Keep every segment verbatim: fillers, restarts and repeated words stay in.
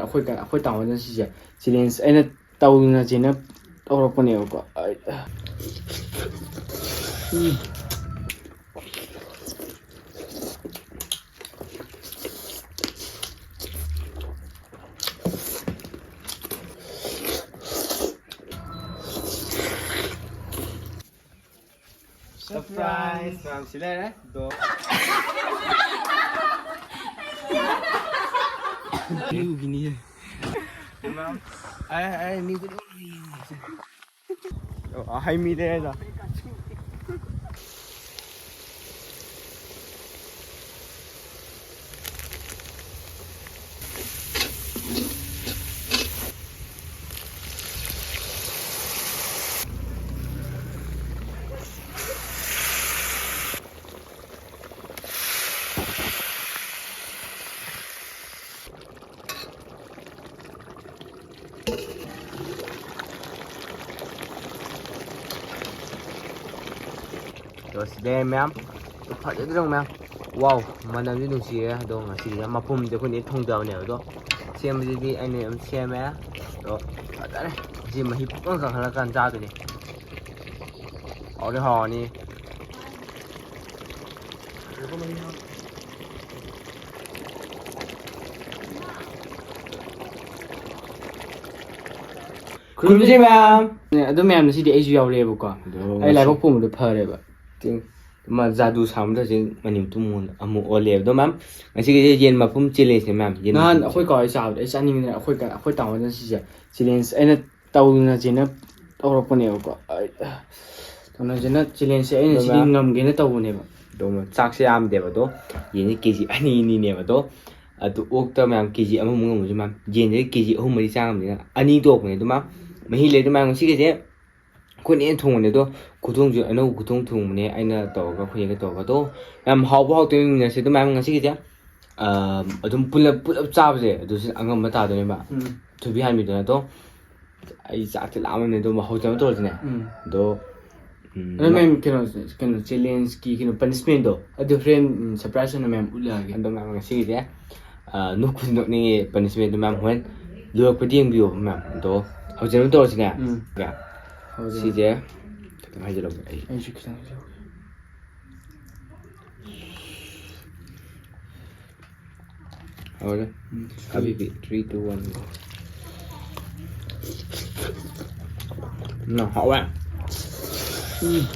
ꯑꯩꯈꯣꯏ ꯀ-, ꯑꯩꯈꯣꯏ ꯇꯥꯃꯣꯗ ꯁꯤꯁꯦ ꯆꯦꯂꯦꯟꯖ ꯑꯩꯅ ꯇꯧꯅꯁꯦꯅ ꯇꯧꯔꯛꯄꯅꯦꯕꯀꯣ꯫ ꯑꯩ, ꯎꯝ꯫ Surprise! ꯃꯌꯥꯝ ꯁꯤ ꯂꯩꯔꯦ꯫ ꯑꯗꯣ ꯌꯨꯒꯤꯅꯤ꯫ ꯑꯩ, ꯑꯩ ꯃꯤꯗꯤ ꯂꯣꯏ ꯌꯦꯡꯉꯦ꯫ ꯑꯣ, ꯍꯩ ꯃꯤ ꯂꯩꯔꯦꯗ꯫ ꯑꯗꯣ ꯁꯤꯗ ꯃꯌꯥꯝ ꯐꯖꯗ꯭ꯔꯣ ꯃꯌꯥꯝ꯫ ꯋꯥꯎ, ꯃꯅꯝꯗꯤ ꯅꯨꯡꯁꯤꯌꯦ꯫ ꯑꯗꯣ ꯉꯁꯤꯒꯤꯗꯤ ꯃꯄꯨꯝꯗꯤ ꯑꯩꯈꯣꯏꯅ ꯊꯣꯡꯗꯕꯅꯦꯕ꯫ ꯑꯗꯣ ꯁꯦꯝꯕꯁꯤꯗꯤ ꯑꯩꯅ ꯑꯗꯨꯝ ꯁꯦꯝꯃꯦ꯫ ꯑꯗꯣ ꯐꯖꯔꯦ꯫ ꯁꯤ ꯃꯍꯤ ꯄꯨꯡꯀꯪ ꯀꯪꯍꯜꯂꯀꯥꯟ ꯆꯥꯗꯣꯏꯅꯦ꯫ ꯍꯥꯎꯗꯤ ꯍꯥꯎꯔꯅꯤ꯫ ꯈꯨꯔꯨꯝꯖꯔꯤ ꯃꯌꯥꯝ꯫ ꯑꯗꯨ ꯃꯌꯥꯝꯅ ꯁꯤꯗꯤ ꯑꯩꯁꯨ ꯌꯥꯎꯔꯛꯑꯦꯕꯀꯣ꯫ ꯑꯗꯣ ꯑꯩ ꯂꯥꯏꯕꯛ ꯄꯣꯝꯕꯗꯣ ꯐꯔꯦꯕ꯫ ꯇꯤꯡ꯫ ꯃꯥ ꯖꯥꯗꯨ ꯁꯥꯕꯗ ꯍꯧꯖꯤꯛ ꯃꯅꯤꯄꯨꯔ ꯑꯃꯨꯛ ꯑꯣꯜꯂꯦꯕ꯫ ꯑꯗꯣ ꯃꯌꯥꯝ, ꯉꯁꯤꯒꯤꯁꯦ ꯌꯦꯟ ꯃꯄꯨꯝ ꯆꯦꯂꯦꯟꯖꯅꯦ ꯃꯌꯥꯝ꯫ ꯌꯦꯟ ꯅꯍꯥꯟ ꯃꯄꯨꯝ ꯑꯩꯈꯣꯏ ꯀꯥ ꯍꯣꯏ ꯆꯥꯕꯗ ꯑꯩ ꯆꯥꯅꯤꯡꯉꯤꯗꯅ ꯑꯩꯈꯣꯏ ꯀꯥ-, ꯑꯩꯈꯣꯏ ꯇꯥꯃꯣꯗ ꯁꯤꯁꯦ ꯆꯦꯂꯦꯟꯖ ꯑꯩꯅ ꯇꯧꯅꯁꯦꯅ ꯇꯧꯔꯛꯄꯅꯦꯕꯀꯣ꯫ ꯑꯩ, ꯇꯧꯅꯁꯦꯅ ꯆꯦꯂꯦꯟꯖꯁꯦ ꯑꯩꯅ ꯑꯗꯨꯒ ꯁꯤꯗꯤ ꯉꯝꯒꯦꯅ ꯇꯧꯕꯅꯦꯕ꯫ ꯑꯗꯣ ꯆꯥꯛꯁꯦ ꯌꯥꯝꯗꯦꯕ ꯑꯗꯣ, ꯌꯦꯟꯁꯦ ꯀꯦ ꯖꯤ ꯑꯅꯤ ꯑꯅꯤꯅꯦꯕ ꯑꯗꯣ꯫ ꯑꯗꯨ ꯑꯣꯛꯇ ꯃꯌꯥꯝ ꯀꯦ ꯖꯤ ꯑꯃꯃꯨꯛ ꯉꯝꯕꯁꯦ ꯃꯌꯥꯝ, ꯌꯦꯟꯁꯦ ꯀꯦ ꯖꯤ ꯑꯍꯨꯝ ꯃꯔꯤ ꯆꯥ ꯉꯝꯅꯤꯅ ꯑꯅꯤ ꯇꯣꯛꯄꯅꯦ꯫ ꯑꯗꯨ ꯃꯌꯥꯝ ꯃꯍꯤ ꯂꯩ꯫ ꯑꯗꯨ ꯃꯌꯥꯝ ꯉꯁꯤꯒꯤꯁꯦ ꯑꯩꯈꯣꯏꯅ ꯍꯦꯟꯅ ꯊꯣꯡꯕꯅꯦ꯫ ꯑꯗꯣ ꯈꯨꯊꯣꯡꯁꯨ ꯑꯅꯧꯕ ꯈꯨꯊꯣꯡ ꯊꯣꯡꯕꯅꯦ ꯑꯩꯅ ꯇꯧꯔꯒ, ꯑꯩꯈꯣꯏ ꯌꯦꯡꯒꯦ ꯇꯧꯔꯒ꯫ ꯑꯗꯣ ꯌꯥꯝ ꯍꯥꯎꯕ ꯍꯥꯎꯇꯕ ꯌꯦꯡꯃꯤꯟꯅꯁꯦ꯫ ꯑꯗꯨ ꯃꯌꯥꯝ ꯉꯁꯤꯒꯤꯁꯦ, ꯑ, ꯑꯗꯨꯝ ꯄꯨꯂꯞ, ꯄꯨꯂꯞ ꯆꯥꯕꯁꯦ ꯑꯗꯨꯁꯨ ꯑꯉꯝꯕ ꯇꯥꯗꯣꯏꯅꯦꯕ꯫ ꯎꯝ꯫ ꯊꯣꯏꯕꯤ ꯍꯥꯟꯕꯤꯗꯨꯅ꯫ ꯑꯗꯣ ꯑꯩ ꯆꯥꯛꯇꯤ ꯂꯥꯝꯃꯕꯅꯦ꯫ ꯑꯗꯣ ꯍꯧꯖꯤꯛ ꯑꯃ ꯇꯧꯔꯁꯤꯅꯦ꯫ ꯎꯝ꯫ ꯑꯗꯣ, ꯎꯝ, ꯑꯗꯣ ꯃꯌꯥꯝ ꯀꯩꯅꯣ, ꯀꯩꯅꯣ, ꯆꯦꯂꯦꯟꯖꯀꯤ ꯀꯩꯅꯣ ꯄꯅꯤꯁꯃꯦꯟꯗꯣ ꯑꯗꯨ ꯍꯣꯔꯦꯟ, ꯎꯝ, ꯁꯔꯄ꯭ꯔꯥꯏꯖ ꯑꯣꯏꯅ ꯃꯌꯥꯝ ꯎꯠꯂꯛꯑꯒꯦ꯫ ꯑꯗꯣ ꯃꯌꯥꯝ ꯉꯁꯤꯒꯤꯗꯤ, ꯑ, ꯑ, ꯅꯣꯛꯄꯗꯤ ꯅꯣꯛꯅꯤꯡꯉꯦ, punishment ꯗꯣ ꯃꯌꯥꯝ ꯍꯣꯔꯦꯟ ꯂꯣꯏꯔꯛꯄꯗꯤ ꯌꯦꯡꯕꯤꯌꯣ ꯃꯌꯥꯝ꯫ ꯑꯗꯣ ꯍꯧꯖꯤꯛ ꯑꯃ ꯇꯧꯔꯁꯤꯅꯦ꯫ ꯎꯝ꯫ ꯌꯥ꯫ ꯍꯧꯖꯤꯛ꯫ ꯁꯤꯁꯦ ꯈꯤꯇꯪ ꯍꯩꯖꯤꯜꯂꯝꯒꯦ ꯑꯩ꯫ ꯑꯩꯁꯨ ꯈꯤꯇꯪ ꯍꯩꯖꯤꯜꯂꯝꯒꯦ꯫ ꯍꯧꯔꯦ꯫ ꯎꯝ꯫ ꯍꯥꯕꯤꯕꯤ, three, two, one, go꯫ ꯎꯝ, ꯍꯥꯎꯋꯦ꯫ ꯎꯝ꯫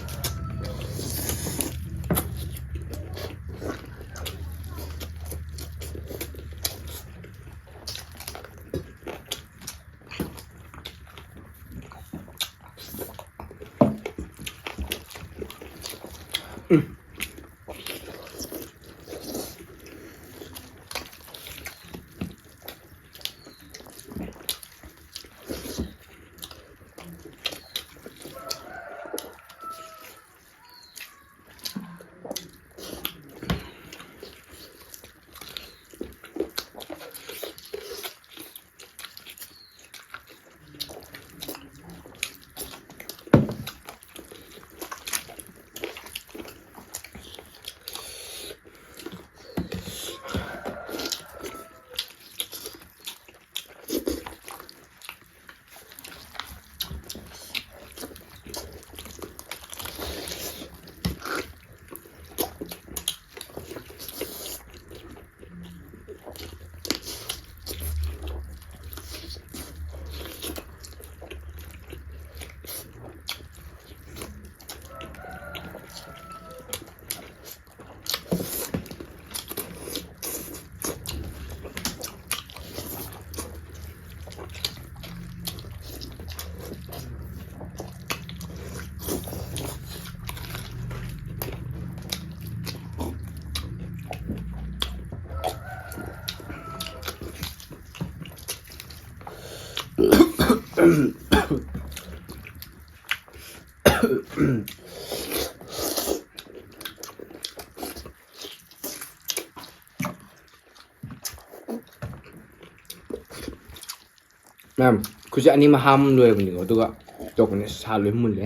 ꯃꯌꯥꯝ, ꯈꯨꯠꯁꯦ ꯑꯅꯤꯃꯛ ꯍꯥꯝ ꯂꯣꯏꯔꯕꯅꯤꯀꯣ, ꯑꯗꯨꯒ ꯇꯧꯔꯛꯄꯅꯦ, ꯁꯥ ꯂꯣꯏ ꯃꯨꯜꯂꯦ꯫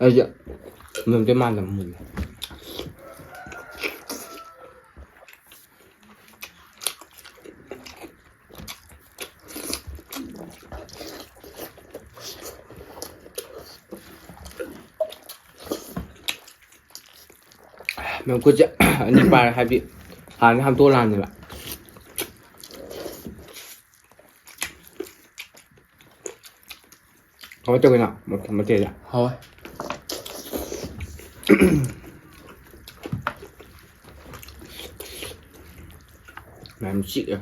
ꯑꯩꯁꯦ ꯃꯨꯟꯗꯣꯏ ꯃꯥꯟꯗꯕ ꯃꯨꯜꯂꯦ꯫ ꯃꯈꯨꯠꯁꯦ ꯑꯅꯤ ꯄꯥꯏꯔꯦ, ꯍꯥꯏꯕꯗꯤ ꯍꯥꯟꯅ ꯍꯥꯝꯇꯣꯛꯑ ꯂꯥꯛꯑꯕꯅꯦꯕ꯫ ꯀꯃꯥꯏꯅ ꯇꯧꯒꯦꯅ ꯃꯊꯦꯜꯁꯦ? ꯍꯥꯎꯋꯦ꯫ ꯃꯌꯥꯝ ꯆꯤꯛꯑꯦ꯫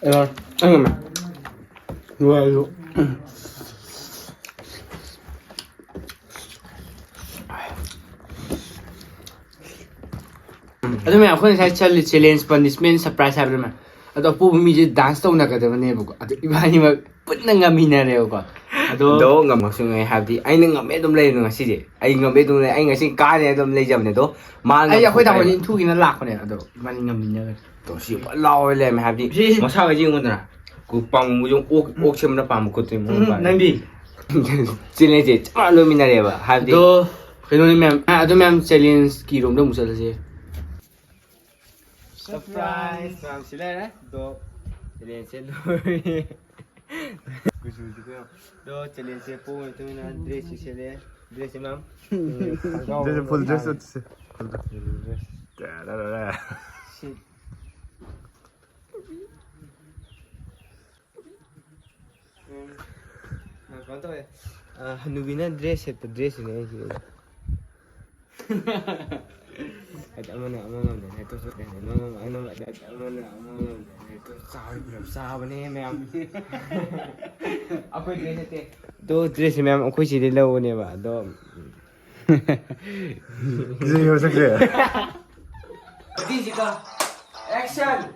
ꯑꯦ, ꯑꯩ ꯉꯝꯃꯦ꯫ ꯂꯣꯏꯔꯦ ꯑꯩꯁꯨ꯫ ꯑꯗꯨ ꯃꯌꯥꯝ, ꯑꯩꯈꯣꯏ ꯉꯁꯥꯏ ꯆꯠꯂꯤ challenge, punishment, surprise ꯍꯥꯏꯕꯗꯨ ꯃꯌꯥꯝ꯫ ꯑꯗꯣ ꯑꯄꯣꯕ ꯃꯤꯁꯦ dance ꯇꯧꯅꯒꯗꯕꯅꯦꯕꯀꯣ꯫ ꯑꯗꯨ ꯏꯕꯥꯅꯤꯃꯛ ꯄꯨꯟꯅ ꯉꯝꯃꯤꯟꯅꯔꯦꯕꯀꯣ꯫ ꯑꯗꯣ ꯑꯗꯣ ꯉꯝꯃꯛꯁꯨ ꯉꯥꯏ ꯍꯥꯏꯕꯗꯤ ꯑꯩꯅ ꯉꯝꯃꯦ ꯑꯗꯨꯝ ꯂꯩꯔꯅꯨ ꯉꯁꯤꯗꯤ꯫ ꯑꯩ ꯉꯝꯃꯦ ꯑꯗꯨꯝ ꯂꯩ꯫ ꯑꯩ ꯉꯁꯤ ꯀꯥꯅꯤ ꯑꯗꯨꯝ ꯂꯩꯖꯕꯅꯦ꯫ ꯑꯗꯣ ꯃꯥꯅ ꯑꯩ ꯑꯩꯈꯣꯏ ꯉꯝꯃꯛꯄ ꯇꯥꯃꯣ ꯍꯣꯏꯅ ꯂꯩꯔꯦ꯫ ꯏꯟꯊꯨꯒꯤꯅ ꯂꯥꯛꯄꯅꯦ꯫ ꯑꯗꯣ ꯏꯕꯥꯅꯤ ꯉꯝꯃꯤꯟꯅꯔꯦ꯫ ꯇꯣ ꯁꯤ ꯐꯖꯅ ꯂꯥꯎꯔ ꯂꯩꯔꯝꯃꯦ ꯍꯥꯏꯕꯗꯤ ꯁꯤ ꯃꯁꯥꯒ ꯌꯦꯡꯉꯨꯗꯅ꯫ ꯀꯨ-, ꯄꯥꯝꯕꯣꯝ ꯌꯦꯡꯉꯨ, ꯑꯣꯛ, ꯑꯣꯛ ꯁꯦꯝꯕꯅ ꯄꯥꯝꯕ ꯈꯨꯠꯇꯨꯒꯤ ꯃꯑꯣꯡ ꯎꯝ, ꯃꯥꯜꯂꯦ꯫ ꯅꯪꯗꯤ? Challengeꯁꯦ ꯆꯞ ꯃꯥꯟꯅ ꯂꯣꯏꯃꯤꯟꯅꯔꯦꯕ ꯍꯥꯏꯕꯗꯤ꯫ ꯑꯗꯣ ꯀꯩꯅꯣꯅꯤ ꯃꯌꯥꯝ, ꯑ, ꯑꯗꯣ ꯃꯌꯥꯝ challengeꯀꯤ ꯔꯣꯝꯗ ꯑꯃꯨꯛ ꯆꯠꯂꯁꯦ꯫ Surprise ꯃꯌꯥꯝꯁꯤ ꯂꯩꯔꯦ꯫ ꯑꯗꯣ challengeꯁꯦ ꯂꯣꯏꯔꯦ꯫ ꯀꯨꯆꯨꯁꯤ ꯀꯩꯅꯣ꯫ ꯑꯗꯣ challengeꯁꯦ ꯄꯣꯕ ꯃꯇꯨꯡ ꯏꯟꯅ dressꯁꯤ ꯁꯦꯠꯂꯦ꯫ Dressꯁꯦ ꯃꯌꯥꯝ꯫ Dress, full dress ꯆꯠꯁꯦ꯫ Full dress꯫ ꯁꯤ ꯎꯝ, ꯀꯩꯅꯣ ꯇꯧꯋꯦ꯫ ꯑ, ꯍꯅꯨꯕꯤꯅ dress ꯁꯦꯠꯄ dressꯁꯤꯅꯦ ꯑꯩ ꯁꯤꯗ꯫ ꯍꯥꯏꯗꯤ ꯑꯃꯅ ꯑꯃ ꯉꯝꯗꯦ ꯍꯥꯏ ꯇꯣꯛꯊꯣꯛꯈ꯭ꯔꯦ꯫ ꯑꯃꯅ ꯑꯃ ꯉꯝꯗꯦ ꯍꯥꯏ ꯇꯣꯛ-, ꯆꯥꯕꯗꯤ ꯄꯨꯂꯞ ꯆꯥꯕꯅꯦ ꯃꯌꯥꯝ꯫ ꯑꯩꯈꯣꯏ dress ꯅꯠꯇꯦ꯫ ꯑꯗꯣ dressꯁꯦ ꯃꯌꯥꯝ ꯑꯩꯈꯣꯏ ꯁꯤꯗꯩ ꯂꯧꯕꯅꯦꯕ꯫ ꯑꯗꯣ ꯀꯤꯖꯩꯌꯦ ꯃꯁꯛꯁꯦ꯫ Action!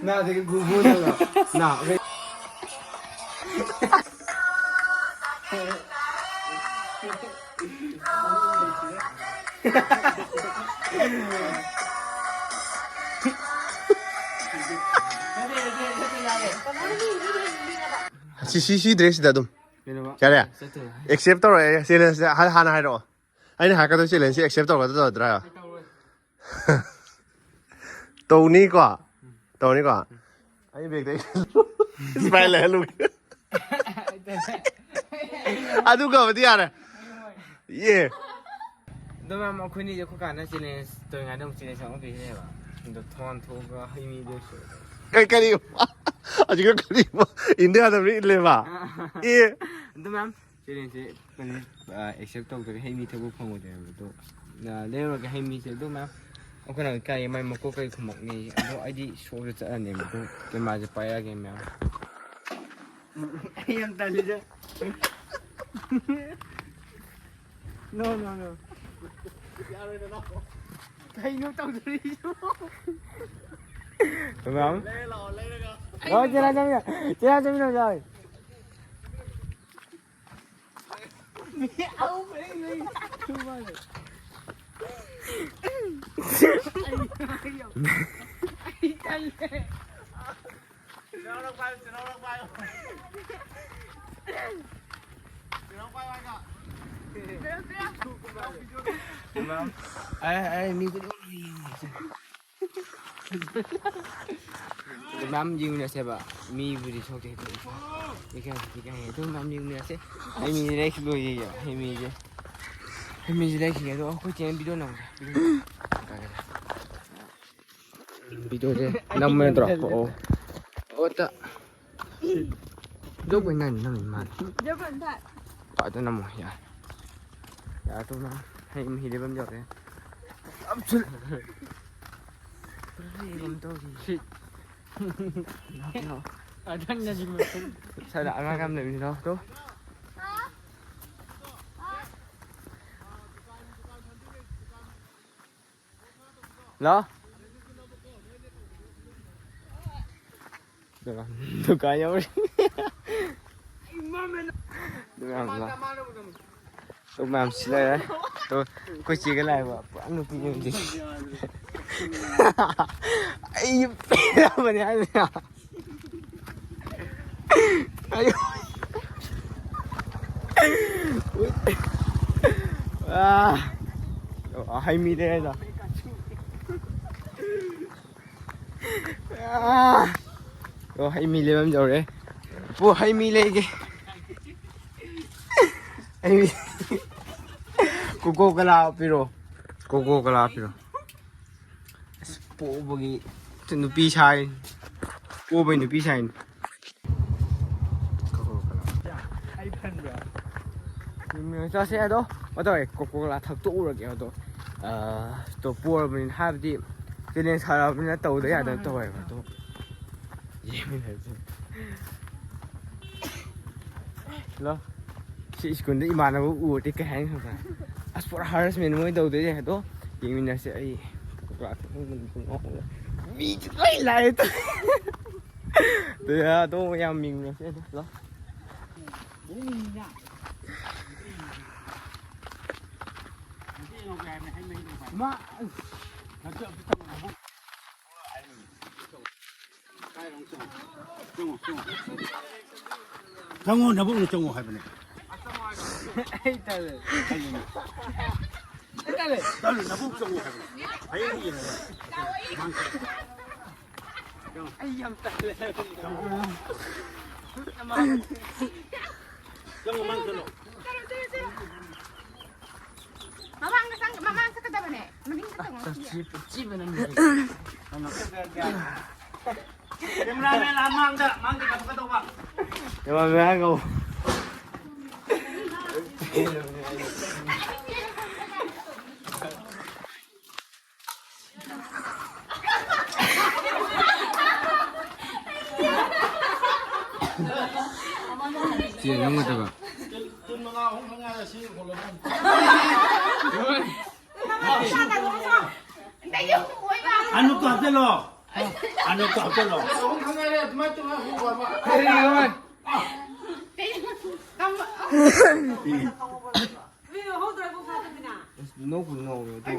ꯅꯥꯗꯒꯤ ꯒꯨꯒꯨꯅꯒ ꯅꯥ ꯁꯤ ꯁꯤ ꯁꯤꯗ꯭ꯔꯦ ꯁꯤꯗ ꯑꯗꯨꯝ꯫ ꯀꯩꯅꯣꯕ? ꯌꯥꯔꯦ꯫ ꯆꯠꯇꯣꯏꯔꯣ? ꯑꯦꯛꯁꯦꯞ ꯇꯧꯔꯛꯑꯦ ꯆꯦꯂꯦꯟꯖꯁꯦ꯫ ꯍꯥꯟ-, ꯍꯥꯟꯅ ꯍꯥꯏꯔꯛꯑꯣ꯫ ꯑꯩꯅ ꯍꯥꯏꯔꯛꯀꯗꯣꯏ ꯆꯦꯂꯦꯟꯖꯁꯦ ꯑꯦꯛꯁꯦꯞ ꯇꯧꯔꯒ ꯇꯧꯔꯗ꯭ꯔꯥ? ꯑꯩ ꯇꯧꯔꯣꯏ꯫ ꯇꯧꯅꯤꯀꯣ? ꯇꯧꯅꯤꯀꯣ? ꯑꯩ ꯕꯦꯒꯇ ꯁꯨꯃꯥꯏꯅ ꯂꯩꯍꯜꯂꯨꯒꯦ꯫ ꯑꯗꯨꯒꯕꯨꯗꯤ ꯌꯥꯔꯦ꯫ ꯌꯦ꯫ ꯑꯗꯣ ꯃꯌꯥꯝ ꯑꯩꯈꯣꯏꯅꯤꯁꯦ ꯑꯩꯈꯣꯏ ꯀꯥꯟꯗ ꯆꯦꯂꯦꯟꯖ ꯇꯧꯔꯤꯉꯩꯗ ꯑꯃꯨꯛ ꯆꯦꯂꯦꯟꯖ ꯑꯃꯨꯛ ꯄꯤꯁꯤꯅꯦꯕ꯫ ꯑꯗꯣ ꯊꯣꯡ ꯊꯣꯛꯑꯒ ꯍꯩ ꯃꯤꯗꯣ ꯁꯨ-, ꯀꯩ-, ꯀꯔꯤ? ꯍꯧꯖꯤꯛꯀ ꯀꯔꯤ? ꯏꯟꯗꯤꯌꯥꯗ ꯃꯤ ꯏꯜꯂꯦꯕ? ꯑꯦ꯫ ꯑꯗꯣ ꯃꯌꯥꯝ ꯆꯦꯂꯦꯟꯖꯁꯦ ꯀꯩꯅꯣ, ꯑ, ꯑꯦꯛꯁꯦꯞ ꯇꯧꯗ꯭ꯔꯗꯤ ꯍꯩ ꯃꯤ ꯊꯛꯄ ꯐꯪꯉꯣꯏꯗꯣꯏꯅꯦꯕ꯫ ꯑꯗꯣ, ꯑ, ꯂꯩꯔꯨꯔꯒꯦ ꯍꯩ ꯃꯤꯁꯦ꯫ ꯑꯗꯣ ꯃꯌꯥꯝ ꯑꯩꯈꯣꯏꯅ ꯏꯀꯥꯏꯌꯦ, ꯃꯥꯏ ꯃꯀꯣꯛ ꯀꯩ ꯈꯨꯝꯃꯛꯅꯤ꯫ ꯑꯗꯣ ꯑꯩꯗꯤ ꯁꯣꯗ ꯆꯠꯂꯅꯦꯕ꯫ ꯑꯗꯣ ꯀꯦꯃꯦꯔꯥꯁꯦ ꯄꯥꯏꯔꯛꯑꯒꯦ ꯃꯌꯥꯝ꯫ ꯑꯩ ꯌꯥꯝ ꯇꯜꯂꯤꯗ꯫ No, no, no. ꯀꯩꯅꯣ ꯇꯧꯗꯣꯔꯤꯁꯤꯕꯣ? ꯃꯌꯥꯝ꯫ ꯂꯥꯛꯑꯣ, ꯆꯦꯔꯥ ꯆꯠꯃꯤꯟꯅ-, ꯆꯦꯔꯥ ꯆꯠꯃꯤꯟꯅꯧ ꯌꯥꯎꯋꯦ꯫ ꯑꯩ, ꯑꯩ ꯃꯤ ꯈꯨꯗꯤꯡꯃꯛ ꯑꯗꯨ ꯃꯌꯥꯝ ꯌꯦꯡꯃꯤꯟꯅꯁꯦꯕ꯫ ꯃꯤꯕꯨꯗꯤ ꯁꯣꯛꯇꯦ, ꯏꯀꯥꯏ, ꯏꯀꯥꯏ꯫ ꯑꯗꯨ ꯃꯌꯥꯝ ꯌꯦꯡꯃꯤꯟꯅꯁꯦ꯫ ꯍꯩ ꯃꯤꯁꯦ ꯂꯩꯈꯤꯒꯦ, ꯍꯩ ꯃꯤꯁꯦ꯫ ꯍꯩ ꯃꯤꯁꯦ ꯂꯩꯈꯤꯒꯦ꯫ ꯑꯗꯣ ꯑꯩꯈꯣꯏ ꯆꯦꯅ ꯚꯤꯗꯤꯑꯣ ꯅꯝꯒꯦ꯫ ꯚꯤꯗꯤꯑꯣꯁꯦ ꯅꯝꯕ ꯅꯠꯇ꯭ꯔꯣ? ꯑꯣ, ꯑꯣ꯫ ꯑꯣ, ꯇ-, ꯖꯣꯛ ꯑꯣꯏꯅ ꯅꯝꯃꯤ ꯃꯥꯜꯂꯦ꯫ ꯖꯣꯛ ꯑꯣꯏꯅ ꯊꯥꯏ꯫ ꯄꯥꯗ ꯅꯝꯃꯣ, ꯌꯥꯔꯦ꯫ ꯌꯥꯔꯦ, ꯇꯣꯛꯑꯣ ꯅꯪ꯫ ꯍꯩ ꯃꯍꯤ ꯂꯩꯐꯝ ꯌꯧꯔꯦ꯫ ꯑꯞꯁꯨꯜ꯫ ꯄꯨꯔꯥ ꯂꯩꯐꯝ ꯇꯧꯔꯤ꯫ ꯁꯤ꯫ ꯂꯥꯛꯑꯣ, ꯂꯥꯛꯑꯣ꯫ ꯁ꯭ꯋꯥꯏꯗ ꯑꯉꯥꯡ ꯌꯥꯝ ꯂꯩꯕꯅꯤꯅꯣ, ꯇꯣ꯫ ꯍꯜꯂꯣ꯫ ꯗꯨꯀꯥꯟ ꯌꯧꯔꯦ꯫ ꯗꯨꯀꯥꯟ ꯂꯥꯛ-, ꯇꯣꯛ ꯃꯌꯥꯝ ꯁꯤ ꯂꯩꯔꯦ꯫ ꯇꯣ, ꯑꯩꯈꯣꯏ ꯆꯦꯒ ꯂꯥꯛꯑꯦꯕ꯫ ꯄꯨꯔꯥ ꯅꯨꯄꯤꯅꯦ ꯍꯧꯖꯤꯛ꯫ ꯑꯩ ꯄꯦꯜꯂꯕꯅꯦ ꯍꯥꯏꯕ꯫ ꯑꯌꯣ꯫ ꯑꯥ꯫ ꯑꯣ, ꯍꯩ ꯃꯤ ꯂꯩꯔꯦꯗ꯫ ꯑꯥ꯫ ꯑꯣ, ꯍꯩ ꯃꯤ ꯂꯩꯐꯝ ꯌꯧꯔꯦ꯫ ꯄꯨ, ꯍꯩ ꯃꯤ ꯂꯩꯒꯦ꯫ ꯍꯩ ꯃꯤ꯫ ꯀꯣꯀꯣ ꯀꯣꯂꯥ ꯄꯤꯔꯣ꯫ ꯀꯣꯀꯣ ꯀꯣꯂꯥ ꯄꯤꯔꯣ꯫ ꯑꯁ, ꯄꯣꯕꯒꯤ ꯅꯨꯄꯤ ꯁꯥꯏ꯫ ꯄꯣꯕꯩ ꯅꯨꯄꯤ ꯁꯥꯏ꯫ Coca Cola. ꯑꯩ ꯐꯟꯕ꯭ꯔꯥ? ꯆꯥꯁꯦ ꯑꯗꯣ꯫ ꯑꯗꯣ ꯑꯩ ꯀꯣꯀꯣ ꯀꯣꯂꯥ ꯊꯛꯇꯣꯛꯎꯔꯒꯦ ꯑꯗꯣ꯫ ꯑꯥ, ꯇꯣ ꯄꯣꯔꯕꯅꯤꯅ ꯍꯥꯏꯕꯗꯤ ꯆꯦꯂꯦꯟꯖ ꯁꯥꯔꯛꯑꯕꯅꯤꯅ ꯇꯧꯗ ꯌꯥꯗꯕ ꯇꯧꯋꯦꯕ ꯑꯗꯣ꯫ ꯌꯦꯡꯃꯤꯟꯅꯁꯦ꯫ ꯍꯜꯂꯣ꯫ ꯁꯤ ꯁ꯭ꯀꯨꯜꯗ ꯏꯃꯥꯟꯅꯕ ꯎꯔꯗꯤ ꯀꯩ ꯍꯥꯏꯅꯤ ꯈꯪꯕ꯭ꯔꯥ? "ꯑꯁ, ꯄꯨꯔꯥ ꯍꯔꯥꯁꯃꯦꯟ ꯃꯣꯏ ꯇꯧꯗꯣꯏꯁꯦ꯫ ꯑꯗꯣ ꯌꯦꯡꯃꯤꯟꯅꯁꯦ꯫ ꯑꯩ ꯀ꯭ꯂꯥꯁ ꯃꯤꯗꯤ ꯂꯣꯏ ꯂꯥꯛꯑꯦ ꯇꯧ-" ꯑꯗꯣ ꯌꯥꯝ ꯌꯦꯡꯃꯤꯟꯅꯁꯦ ꯑꯗꯣ꯫ ꯍꯜꯂꯣ꯫ ꯏꯃꯥ! ꯆꯪꯉꯣ, ꯆꯪꯉꯣ꯫ ꯆꯪꯉꯣ, ꯅꯕꯨꯡꯅ ꯆꯪꯉꯣ ꯍꯥꯏꯕꯅꯦ꯫ ꯑꯩ ꯇꯜꯂꯦ꯫ ꯇꯜꯂꯦ꯫ ꯑꯩ ꯇꯜꯂꯦ꯫ ꯇꯜꯂꯦ, ꯅꯕꯨꯡ ꯆꯪꯉꯣ ꯍꯥꯏꯕꯅꯦ꯫ ꯍꯌꯦꯡ ꯌꯦꯡꯉꯣ꯫ ꯑꯩ ꯌꯥꯝ ꯇꯜꯂꯦ꯫ ꯆꯪꯉꯣ, ꯃꯥꯡ ꯆꯠꯂꯣ꯫ ꯃꯃꯥꯡꯗ ꯆꯪ-, ꯃꯃꯥꯡ ꯆꯠꯀꯗꯕꯅꯦ꯫ ꯃꯅꯤꯡꯗ ꯆꯪꯉꯣ, ꯁꯤꯗꯤ꯫ ꯆꯤꯞ-, ꯆꯤꯞ ꯑꯅ ꯃꯤ꯫ ꯀꯦꯃꯦꯔꯥꯃꯦꯟ ꯑꯥ ꯃꯥꯡꯗ, ꯃꯥꯡꯗ ꯀꯥꯞꯀꯗꯧꯕ꯫ ꯀꯦꯃꯦꯔꯥꯃꯦꯟ ꯀꯧ꯫ ꯆꯦ, ꯅꯪ ꯅꯠꯇꯕ꯫ ꯑꯅꯨꯞꯇꯣ ꯍꯥꯞꯆꯜꯂꯣ꯫ ꯑꯅꯣꯛꯇꯣ ꯍꯥꯞꯆꯜꯂꯣ꯫ ꯅꯣꯛꯄꯨ ꯅꯣꯛꯑꯦ ꯑꯗꯨ꯫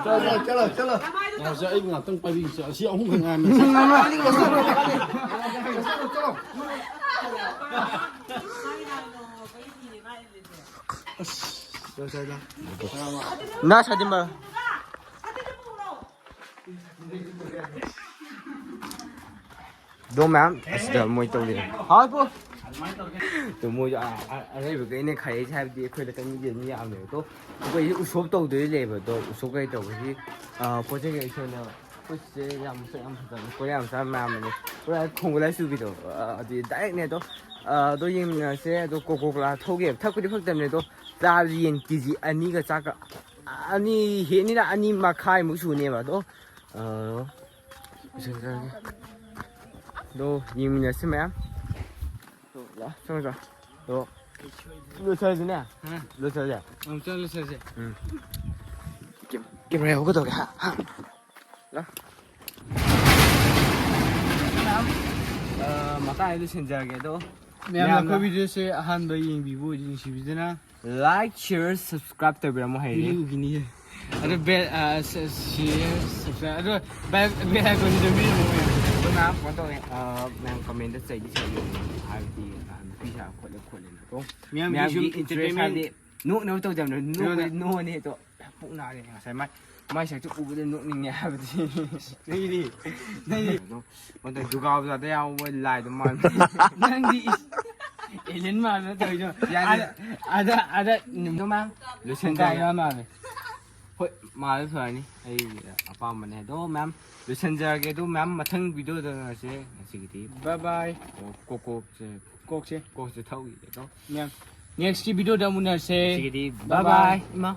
ꯆꯠꯂꯣ, ꯆꯠꯂꯣ, ꯆꯠꯂꯣ꯫ ꯉꯥꯏꯈꯣꯁꯦ, ꯑꯩꯕꯨ ꯉꯥꯛꯇꯪ ꯄꯥꯏꯕꯤꯈꯤꯁꯦ꯫ ꯑꯁꯤ ꯑꯍꯨꯝꯈꯛ ꯉꯥꯏꯔꯝꯃꯦ꯫ ꯑꯁ, ꯆꯠꯂꯣ, ꯆꯠꯂꯣ꯫ ꯅ ꯁꯥꯗꯤꯃ꯫ ꯑꯗꯣ ꯃꯌꯥꯝ ꯑꯁꯤꯗ ꯃꯣꯏ ꯇꯧꯔꯤ꯫ ꯍꯥꯎ ꯄꯨ꯫ ꯑꯗꯣ ꯃꯣꯏꯁꯨ ꯑ-, ꯑ-, ꯑꯔꯩꯕꯈꯩꯅ ꯈꯥꯏꯔꯛꯏꯁꯦ, ꯍꯥꯏꯕꯗꯤ ꯑꯩꯈꯣꯏꯗ ꯆꯪꯃꯤꯁꯦ ꯃꯤ ꯌꯥꯝꯃꯦꯕ꯫ ꯑꯗꯣ ꯑꯩꯈꯣꯏꯁꯦ ꯎꯁꯣꯞ ꯇꯧꯗꯣꯏ ꯂꯩꯕ꯫ ꯑꯗꯣ ꯎꯁꯣꯞ ꯀꯩ ꯇꯧꯕꯒꯤ, ꯑ, ꯄꯣꯠ ꯆꯩ ꯀꯩ ꯁꯣꯏꯅ ꯑꯩꯈꯣꯏ ꯆꯤꯆꯦ ꯌꯥꯝ ꯃꯁꯛ ꯌꯥꯝ ꯐꯖꯕꯅꯦ꯫ ꯀꯣꯔꯤꯌꯥ ꯃꯆꯥ ꯃꯌꯥꯝ ꯑꯃꯅꯦ꯫ ꯄꯨꯔꯥ ꯈꯣꯡꯒꯨ ꯂꯥꯏ ꯆꯨꯕꯤꯗꯣ, ꯑ, ꯑꯗꯨꯗꯤ ꯗꯥꯏꯔꯦꯛꯅꯦ꯫ ꯑꯗꯣ, ꯑ, ꯑꯗꯣ ꯌꯦꯡꯃꯤꯟꯅꯔꯁꯦ꯫ ꯑꯗꯣ ꯀꯣꯀꯣ ꯀꯣꯂꯥ ꯊꯧꯒꯦꯕ꯫ ꯊꯛꯄꯗꯤ ꯐꯛꯇꯕꯅꯦ꯫ ꯑꯗꯣ ꯆꯥꯕꯁꯤ ꯌꯦꯟ ꯀꯦ ꯖꯤ ꯑꯅꯤꯒ ꯆꯥꯛꯀ ꯑꯅꯤ ꯍꯦꯟꯅꯤꯅ ꯑꯅꯤ ꯃꯈꯥꯏꯃꯨꯛ ꯁꯨꯅꯦꯕ꯫ ꯑꯗꯣ, ꯑ, ꯂꯣꯏꯁꯤꯟꯈ꯭ꯔꯒꯦ꯫ ꯑꯗꯣ ꯌꯦꯡꯃꯤꯟꯅꯁꯤ ꯃꯌꯥꯝ꯫ ꯑꯗꯣ ꯂꯥꯛꯑꯣ, ꯆꯪꯉꯣ, ꯆꯪꯉꯣ꯫ ꯑꯗꯣ ꯂꯣꯏꯁꯤꯜꯂꯁꯤꯅꯦ꯫ ꯍꯥ? ꯂꯣꯏꯁꯤꯜꯂꯁꯦ꯫ ꯑꯃꯨꯛꯇꯪ ꯂꯣꯏꯁꯤꯜꯂꯁꯦ꯫ ꯎꯝ꯫ ꯀꯦꯝ-, ꯀꯦꯃꯦꯔꯥ ꯌꯧꯍꯧꯒꯗꯧꯔꯦ꯫ ꯍꯥ? ꯍꯥ? ꯂꯥꯛꯑꯣ꯫ ꯃꯌꯥꯝ, ꯑ, ꯃꯇꯥꯡꯁꯤꯗ ꯂꯣꯏꯁꯤꯟꯖꯔꯒꯦ꯫ ꯑꯗꯣ ꯃꯌꯥꯝꯅ ꯃꯌꯥꯝꯅ ꯑꯩꯈꯣꯏ ꯚꯤꯗꯤꯑꯣꯁꯦ ꯑꯍꯥꯟꯕ ꯌꯦꯡꯕꯤꯕ ꯑꯣꯏꯗꯤ ꯅꯨꯡꯁꯤꯕꯤꯗꯨꯅ like, share, subscribe ꯇꯧꯕꯤꯔꯝꯃꯣ ꯍꯥꯏꯔꯤ꯫ ꯃꯤꯅ ꯎꯈꯤꯅꯤꯌꯦ꯫ ꯑꯗꯣ bell, ꯑ, ꯁ-, share, subscribe, ꯑꯗꯣ bell, bell iconꯁꯤꯁꯨ ꯃꯤꯅ ꯎꯈꯤꯅꯤ꯫ ꯑꯗꯣ ꯃꯌꯥꯝ ꯀꯩꯅꯣ ꯇꯧꯋꯦ, ꯑ, ꯃꯌꯥꯝ commentꯗ ꯆꯩꯗꯤ ꯆꯩꯕꯤꯔꯝꯃꯣ꯫ ꯍꯥꯏꯕꯗꯤ, ꯑ, ꯅꯨꯄꯤ ꯁꯥ ꯈꯣꯠꯂꯦ ꯈꯣꯠꯂꯦꯅꯀꯣ꯫ ꯃꯌꯥꯝꯒꯤ ꯃꯌꯥꯝꯒꯤ ꯁꯨꯝ interest entertainment ꯍꯥꯏꯕꯗꯤ ꯅꯣꯛꯅꯕ ꯇꯧꯖꯕꯅꯦ꯫ ꯅꯣꯛꯄꯗꯤ ꯅꯣꯛꯑꯅꯤ꯫ ꯅꯣꯛꯑꯅꯤ ꯑꯗꯣ ꯄꯨꯛ ꯅꯥꯔꯦ ꯉꯁꯥꯏ ꯃꯥꯏ, ꯃꯥꯏ ꯁꯛꯇꯨ ꯎꯕꯗ ꯅꯣꯛꯅꯤꯡꯉꯦ ꯍꯥꯏꯕꯗꯤ꯫ ꯅꯪꯗꯤ, ꯅꯪꯗꯤ ꯑꯗꯣ, ꯑꯗꯣ ꯗꯨꯔꯒꯥ ꯄꯨꯖꯥꯗ ꯌꯥꯎꯕ ꯂꯥꯏꯗꯣ ꯃꯥꯟꯕ꯫ ꯅꯪꯗꯤ ꯏꯁ, alien ꯃꯥꯟꯕ ꯇꯧꯔꯤꯗꯣ꯫ ꯌꯥꯅꯤ꯫ ꯑꯗ, ꯑꯗ, ꯑꯗ, ꯅꯨꯃꯤꯠꯇꯣ ꯃꯥ ꯂꯣꯏꯁꯟꯖꯔꯦ꯫ ꯁꯪꯒꯥꯏ ꯃꯥ ꯃꯥꯜꯂꯦ꯫ ꯍꯣꯏ, ꯃꯥꯜꯂꯦ ꯐꯔꯅꯤ꯫ ꯑꯩꯒꯤ ꯑꯄꯥꯝꯕꯅꯦ꯫ ꯑꯗꯣ ꯃꯌꯥꯝ ꯂꯣꯏꯁꯟꯖꯔꯒꯦ꯫ ꯑꯗꯣ ꯃꯌꯥꯝ ꯃꯊꯪ ꯚꯤꯗꯤꯑꯣꯗ ꯉꯁꯤ, ꯉꯁꯤꯒꯤꯗꯤ bye bye꯫ ꯀꯣꯛ, ꯀꯣꯛ, ꯀꯣꯛꯁꯦ꯫ ꯀꯣꯛꯁꯦ꯫ ꯀꯣꯛꯁꯦ ꯊꯧꯈꯤꯒꯦꯀꯣ꯫ ꯃꯌꯥꯝ next ꯚꯤꯗꯤꯑꯣꯗ ꯑꯃꯨꯛ ꯎꯅꯔꯁꯦ꯫ ꯉꯁꯤꯒꯤꯗꯤ bye bye bye꯫ ꯏꯃꯥ꯫